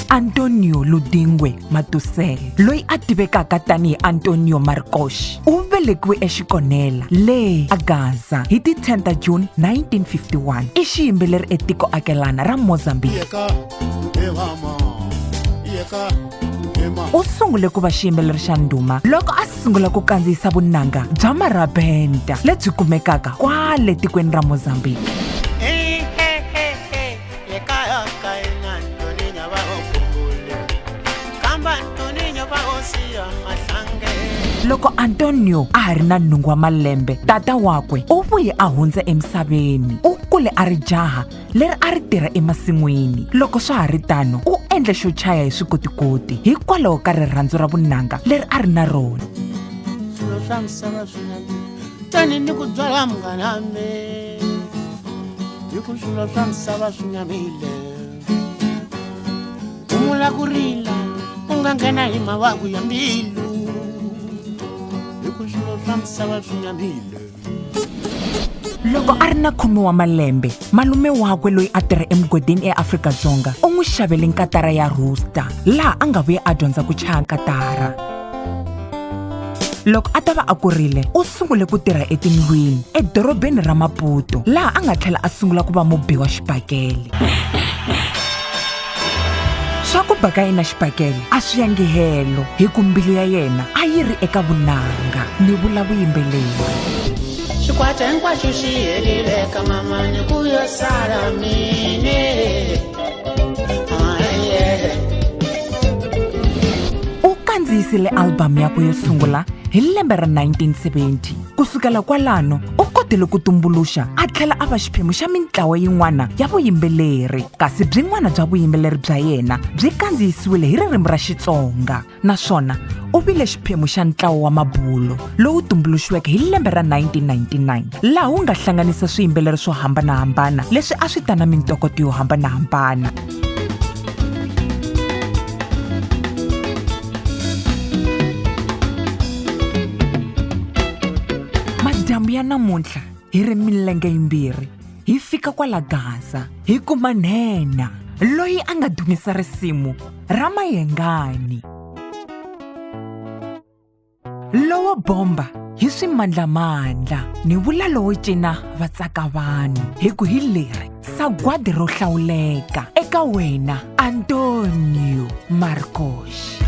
Antonio Ludingwe Matusele, loyi a tivekaka tanihi Antonio Marcos, u velekiwe eXikonela le Gaza hi ti 10 ta June 1951. I xiyimbeleri etiko akelana ra Mozambique. U sungule ku va xiyimbeleri xa ndhuma loko a sungula ku kandziyisa vunanga bya marabenta lebyi kumekaka kwale tikweni ra Mozambique. Loko Antonio a ha ri na nhungu wa malembe, tata wakwe u vuye a hundza emisaveni. U kule a ri jaha leri a ri tirha emasin'wini. Loko swa ha ri tano, u endle xo chaya hi swikotikoti hikwalaho ka rirhandzu ra vunanga leri a ri na rona. Swilo swa misava swi na tani ni ku byala munghana me hi ku swilo swa misava swi nyamile humula ku rila u nga nghena hi mavaku ya mbilu hi ku swilo swa misava swi nyamile. Loko a ri na khume wa malembe, malume wakwe loyi a tirha emugodini eAfrika-Dzonga u n'wi xavele nkatara ya rooster laha a nga vuya a dyondza ku chaya nkatara. Loko a ta va a kurile, u sungule ku tirha etindlwini edorobeni ra Maputo laha a nga tlhela a sungula ku va mubi wa xibakele. Swa ku ba ka yena xibakele a swi yangi helo hi ku mbilu ya yena a yi ri eka vunanga ni vula vuyimbeleri. Xikwata hinkwaxo xi herile ka mamani ku yo sala mine. U kandziyisile album yakwe yo sungula hi lembe ra 1970. Ku sukela kwalano, u kotile ku tumbuluxa a tlhela a va xiphemu xa mintlawa yin'wana ya vuyimbeleri, kasi byin'wana bya vuyimbeleri bya yena byi kandziyisiwile hi ririmi ra Xitsonga, naswona u vile xiphemu xa ntlawa wa mabulo lowu tumbuluxiweke hi lembe ra 1999, laha wu nga hlanganisa swiyimbeleri swo hambana-hambana leswi a swi ta na mintokoto yo hambana-hambana. Madyambu ya namuntlha hi ri milenge yimbirhi hi fika kwala Gaza hi kuma nhenha loyi a nga dumisa risimu ra Mayengani. Lowo bomba hi swimandlamandla ni vula lowo cina va tsaka vanhu hi ku hi leri sagwadi ro hlawuleka eka wena Antonio Marcos.